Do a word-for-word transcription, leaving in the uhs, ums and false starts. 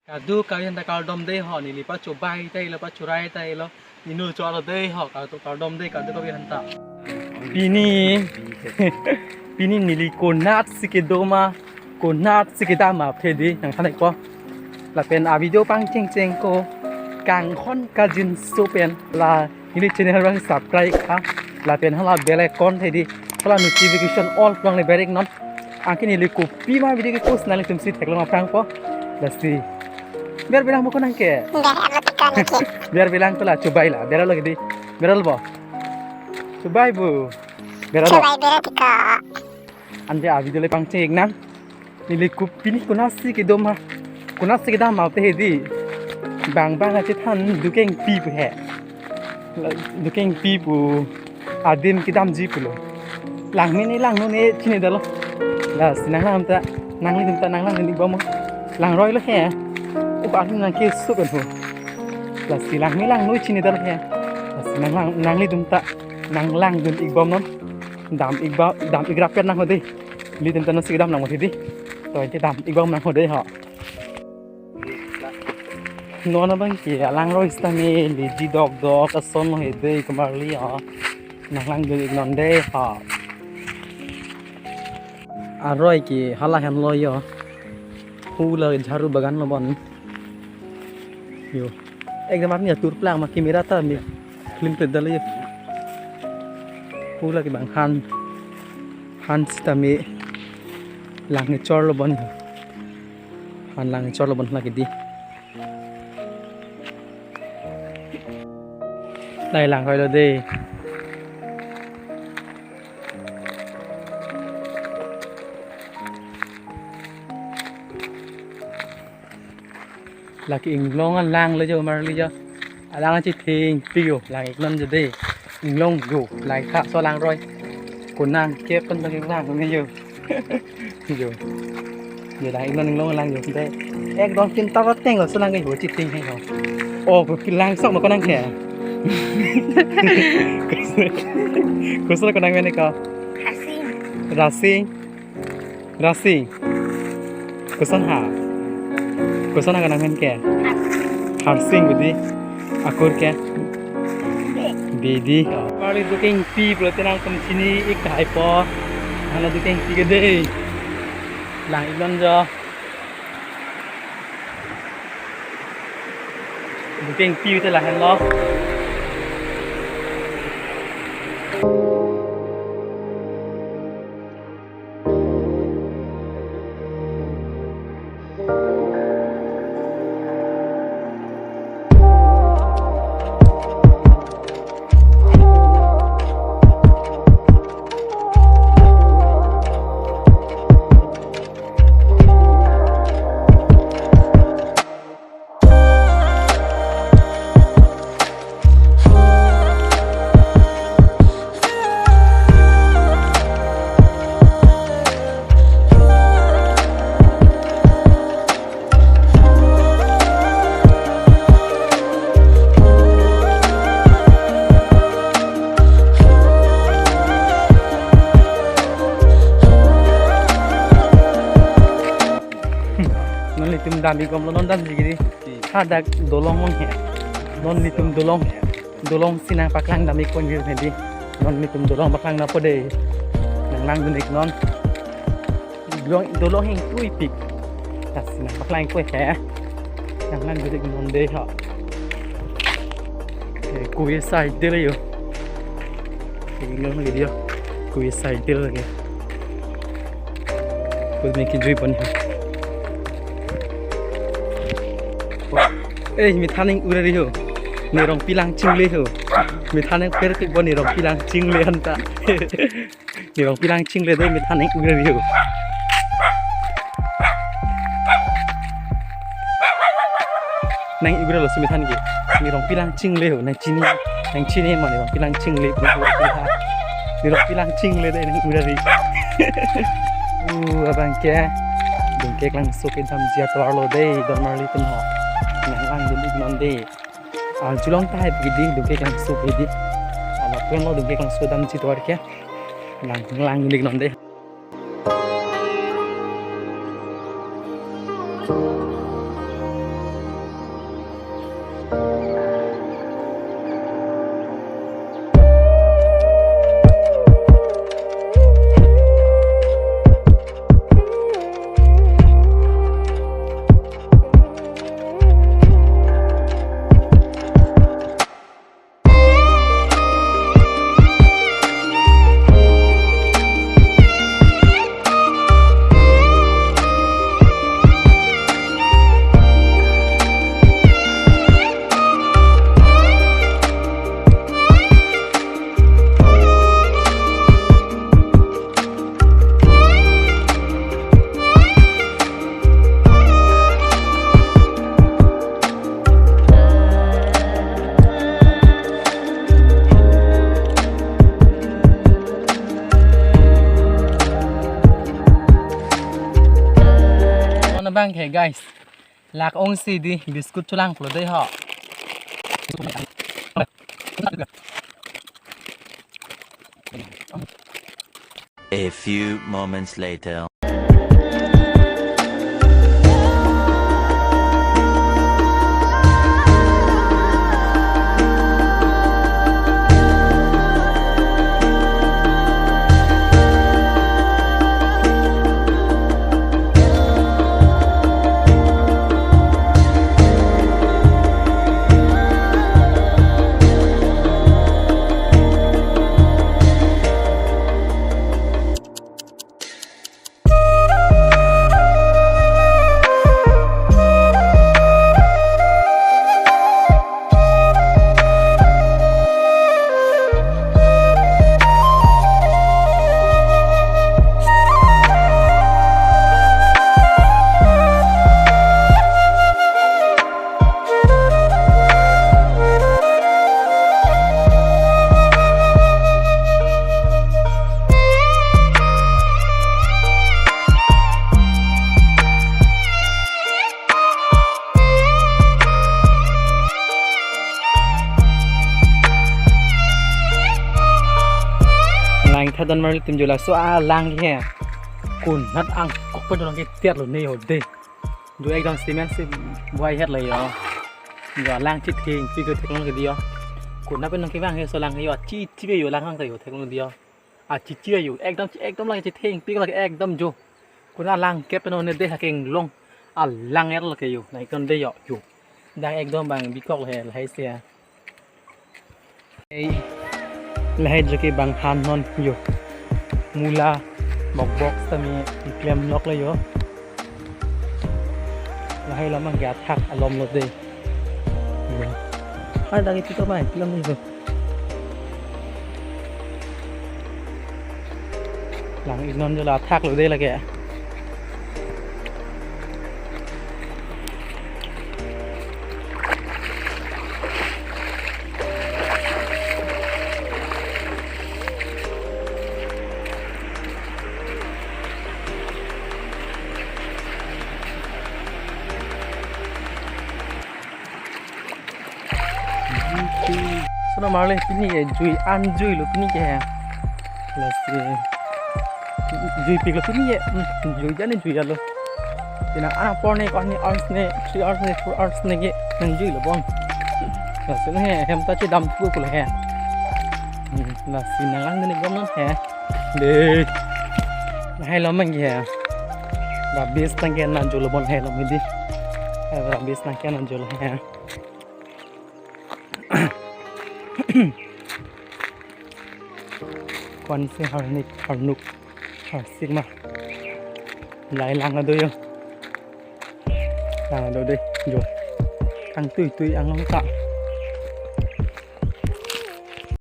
Kadokave aphanta kardom dei ho, neli pachobai ta ilo, pachorai ta ilo. Inut cholo dei ho, kardom, kardom dei kadokave aphanta. Pini, pini neli konatsi kedo ma, konatsi kedam ma aphi dei nangthan-ikpo. Lapen a video pangchengcheng ko, kanghon kangjinso pen la neli channel abang subscribe tha, lapen hala bell icon thek dei, hala notification all along le ber-iknon. Anke neli kopima video ke-post nanglitumsi theklong aphrangpo. Lasi ber-ik lang mo ko nang ke? Ber-iklo tiko neke. Ber-ik lang ko la, chobai la, ber-iklo ke dei. Ber-iklo bo. Chobai bo. Ber-iklo. Chobai ber-ik tiko. Anke a video le pangcheng-ik nang. Neli kopini konatsi kedo ma, konatsi kedam ma aphi dei. Bang bang achethan dukengpi pu he. Dukengpi pu adim kedamji pulo. Lang mene lang mene chinidetlo. Lasi nanglang ta, nanglidun ta nanglangdun-ik bom. Langroilo he. Upa adim nang keso pen ho. Lasi lang mene lang mene chinidetlo he. Lasi nanglang, nanglidun ta nanglangdun-ik bomnon. Dam-ik ba, dam-ik rapet nang ho dei. Ilitum ta nasi kedam nang mati dei. To, anke dam-ik bom nang ho dei ho. Non abang ke alangroi sitame leji dokdok ason lo he dei komarli ho. Nanglangdun-iknon dei ho. Aroi ke hala henlo ho. Hula jharu bagan lo bon. Yo. Ekdom arni atur plang ma camera ta me film te dal yo. Hula ke bang han. Han sitame lang chorlo bon. Han lang chorlo bon lake dei. Dei langroilo dei. Lake inglong alang lo jo marli jo. Alang chithengpi jo, lang-iknon jo dei. Inglong jo, lang tha so langroi. Konang kep pen lake lang ne jo. Jo. Jo lang-iknon inglong alang jo dei. Ekdom chinta bateng lo so lang ke ho chitheng he ho. Oh, ko pilang sok no konang ke. Koson konang mene ko? Rasing. Rasing. Rasing. Koson ha? Koson ha konang mene ke? Harsing. Harsing bidi. Akur ke? Bidi. Bidi. Marli dukengpi pulote nangtum chini-ik tahai po. Hala dukengpi ke dei. Lang-iknon jo. Dukengpi te lahenlo. Non nelitum dam-ik bomlo, non damji ke dei. Hadak dolong ong he. Non nelitum dolong, dolong si nangpaklang dam-ik pon he dei. Non nelitum dolong paklang nangpo dei. Nanglangdun-iknon. Dolong, dolong hingthuipik. Lasi nangpaklang-ik pon he. Nanglangdun-iknon dei ho. Eh, kui side dei lo yo. Inglong lagi dei yo. Kui side dei lo lake. Kui me kijui pon ho. Eh, methan ing-ura ri ho. Ne Rongpilang chingle ho. Methan ing per tu bo ne Rongpilang chingle anta. Ne Rongpilang chingle dei methan ing-ura ri ho. Nang-ura lo si methan ke. Ne Rongpilang chingle ho, nangchini, nangchini ma ne Rongpilang chingle, ne Rongpilang chingle dei nang-ura ri. Uh, abang ke. Dungke Klangso kedamji atovar lo dei, don marlitum ho. Nanglangdun-iknon dei. Arjulong tahai pu ke dei, Dungke Klangso ke dei. Amat pen lo Dungke Klangso damji atovar ke. Lang, langlangdun-iknon dei. Okay guys, lak ongsi dei, biscuit cholanglo dei ho. A few moments later. Lang thadan mar ilitum jo laso alang ke he. Konat angkok pen dolang ke tiar lo ne ho dei. Jo ekdom cement si buai het lo jo. Jo alang chithengpik lo theklong ke dei jo. Konat pen nang kevang he laso alang jo, achichi ve jo alang hang ta jo theklong dei jo. Achichi ve jo. Ekdom, ekdom lang chithengpik lake ekdom jo. Konat alang kep pen one dei ha kenglong. Alang er lake jo. Nang ekdom dei jo. Jo. Dak ekdom bang bikok lo he lahai si. Ei, lahai jo ke bang han non jo. Mula, bokbok sitame keklem lok lo jo. Lahai alam abang ke athak alom lo dei. Jo. Ai, dak ipito mai, keklem lo jo. Lang ik non jo, la athak lo dei lake. Sono mar le pini ke jui an jui lo pini ke he. Lasi jui pik lo pini ke. Hmm, jui jani jui lo. Tina anak por ne ko ni hours ne, three hours ne, four hours ne ke nang jui lo bon. Lasi ne hem ta chedam thu ko le he. Hmm, lasi nang lang ne bom non he. Dei. Lahai alam abang ke he. Rabies nang ke nang jo lo bon he lo midi. Rabies nang ke nang jo lo he. Ko-ansi harnik, harnuk, harsik ma. Lahai lang ado jo. Lang ado dei, jo. Kangtuitui anglong ta.